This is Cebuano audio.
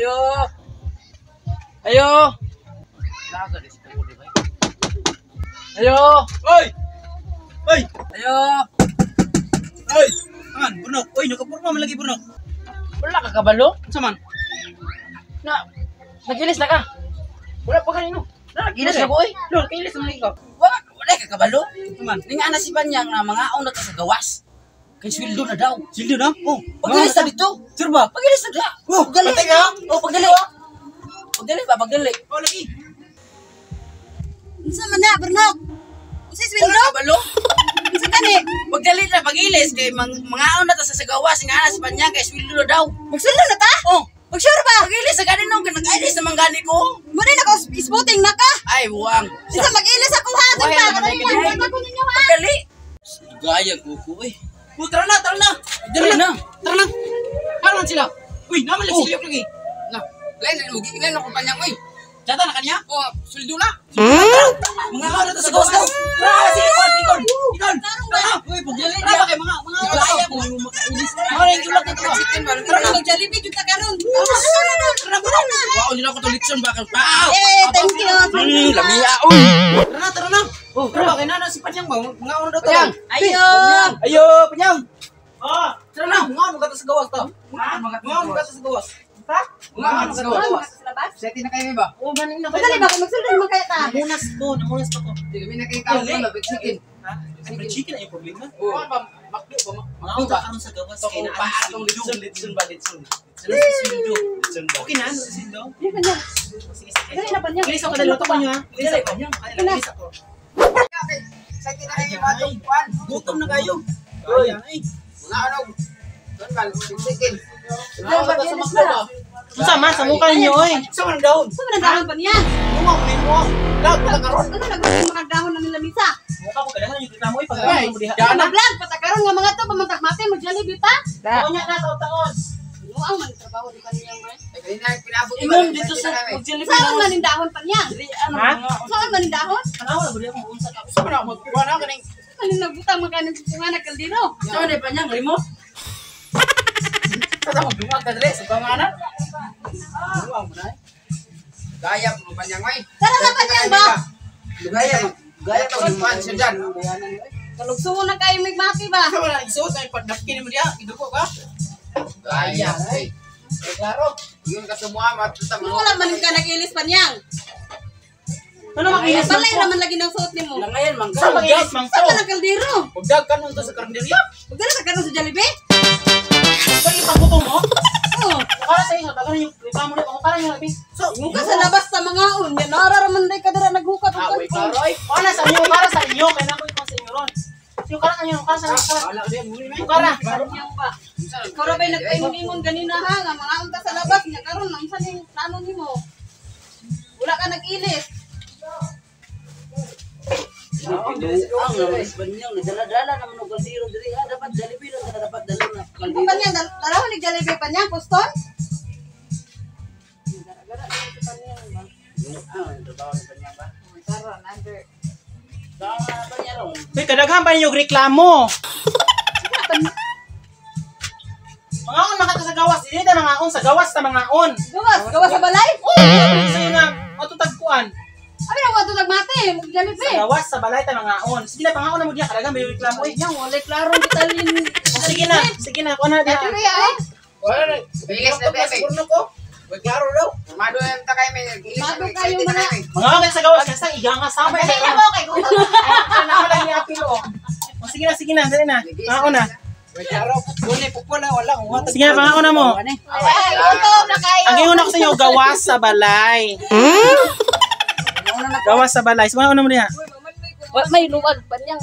Ayo. Ayo. Laga di sa di ba? Ayo. Oy! Oy! Ayo. Oy! Man, Burnok. Oy, nakapurma man lagi, Burnok. Wala ka kabalo? Unsa man? Na nagilis na ka. Wala pa kanino. Na nagilis na ko oy. Lol, kailis man lagi ka. Wala wala ka kabalo. Unsa man? Ning ana si Banyang na mga na ta sa gawas. Kay sweldo na daw. Sildo na? Oh, Pagilis na dito. Sure ba? Pagilis na dito. Oh, Pagdali. patay ka? Oh, pagdali. Pagdali ba, pagdali. Oh, lagi. Unsa man na, Bernok? Unsa Wala sweldo? kabalo. Unsa kani? Pagdali na pagilis kay mga na ta sa gawas nga ana si Banyang kay sweldo na daw. Magsweldo na ta? Oh, Magsure ba? pagilis sa ganin nung nag-ilis naman gani ko. Mo na naka isputing na ka. Ay, buwang. Unsa mag-ilis ako ha? Wala Tagpa, naman kanang ay mga ko ninyo ha. Pagdali. Gaya ko ko eh. Oh, tara na, tara na. Dali na. Tara na. Para man sila. Uy, naman lagi Oh. sila lagi. Na, lain na mo giingnan ako panyang oy. Jata na kanya? Oh, sweldo na. Mga ka na to sa gawas daw. Tara, sige, ikon, ikon. Ikon. Tara. Uy, pagdali Tara ba kay mga Gaya ko makailis. Mga yung ulat na to. Chicken ba? Tara na mag-Jollibee jud ta karon. Tara na. Tara na. Wow, nila ko to litson ba kang pao. Eh, thank you. Lamia oy. Tara na, tara na. Oh, tara ba kay nana si Panyang ba? Mga ano daw to. Panyang. Ayo. Ayo, Panyang. Ah, tara na, mga ano ka to sa gawas to. Mga ano ka to sa gawas. Ha? Mga ano ka to sa gawas. Seti na kayo ba? Oh, ganin na Madali ba kung magsweldo naman kaya ta? Namunas ko, namunas pa ko. Di kami nakita ko ba chicken. Ha? Ay, chicken ay problema. Oh, ba makdo ba? Mga ano karon sa gawas Kay kay na na pa atong litson, litson ba litson. Ano sa sweldo? Litson ba? Okay na, ano sa sweldo? Di pa niya. Sige, sige. Dali na pa niya. Bilis ako, dali ko niyo ha. Bilis ako. Bilis ako. Seti na kayo ba tong kuan? Gutom na kayo. Ay, ay. Mga ano? Doon ba chicken? Pag-ilis na. Unsa man sa mukha ninyo oy? Unsa man daon? Unsa man ang dahon pa niya? Bunga ko nimo. Lahat ko karon. Ano naghugot mga dahon na nila misa? Mukha ko kadahan yung reklamo oy pag Ay, mo diha. dana. Mag-vlog pa ta karon nga mga to pamantak mate mag-Jollibee ta. Unya na taon-taon. Ano ang man trabaho di pa niya man? Ay kanina pinabot Ingon dito sa mag-Jollibee. Saan man ang dahon pa niya? Dili ano Ha? mga Saan man ang dahon? Tanaw na budi ako unsa ka. Unsa man ako magkuha na kaning Ano nagbutang magkano sa tunga na kaldero? Saan ni Panyang remote? Sa mo dumag ka diri sa pangana. Duwang mo na. Gaya mo panyang oy. Tara na panyang ba? Gaya mo. Gaya to kuan siya dyan. Kalugsuon na kayo migmati ba? Unsa man ang isuot ay padnapkin mo diha, giduko ka. Gaya. Ay, Eh, klaro. Yun ka sumuha matuta Ano mo. wala man ka nag-ilis panyang? Ano makinis man Balay ko? naman lagi ng suot nimo. Langayan man Sa makinis man Saan ko? man ang kaldero? Ugdag ka nun to sa karinderya. Magdala ka karon sa Jollibee? Sa ipagutom mo? Oo. Para sa inyo, tagal yung reklamo na para yung labi. So, Muka sa labas sa mga un, yan nara raman day kadara naghukat og Ah, wait, kantong. klaro ay. Para sa inyo, para sa inyo, kaya na ko ikaw sa inyo ron. Yung kara kanyo, kara sa kara. Wala ko diyan muli Yung kara. Panyang ba? Ikaw ra ba'y nagpaingon-ingon ganina ha nga mga unta sa labas nya karon unsa ning plano nimo? Wala ka nag-ilis. Ang naman is Panyang nagdala-dala naman og kaldero diri. Ah, dapat Jollibee lang dapat dala na Ano kaldero. panyang dalaw ni Jollibee panyang Boston? Gara-gara na si panyang ba? Ah, trabaho ni Panyang ba? Tara, another. Tama Panyang ron. Uy, kadaghan pa ninyo reklamo. Mga on makata sa gawas, dili ta mga on sa gawas ta mga on. Gawas, gawas sa balay? Oh, sa inyo nga matutagkuan. Abi na wato nagmate, mag Sa Jollibee. gawas sa balay ta mga on. Sige na pangaon na mo diha kadaghan may reklamo oy. Yang wala klaro detalye. Oh, sige na, sige na, kuha na diha. Dati ay. Wala na. Bilis na bebe. ko. Wait, klaro daw. Mado na ta kayo may ilis. Mado kayo mga- Mga on sa gawas kasi iganga sama Dali na mo kay gutom. Ano lang ni apilo oh. Oh, sige na, dali na. Pangaon na. Wait, klaro. Wala pupula wala. Sige na, pangaon na mo. Ay, gutom na kayo. Ang ingon ako sa inyo, gawas sa balay. Gawas sa balay. Sumaon na mo diha. Wa may luwag panyang.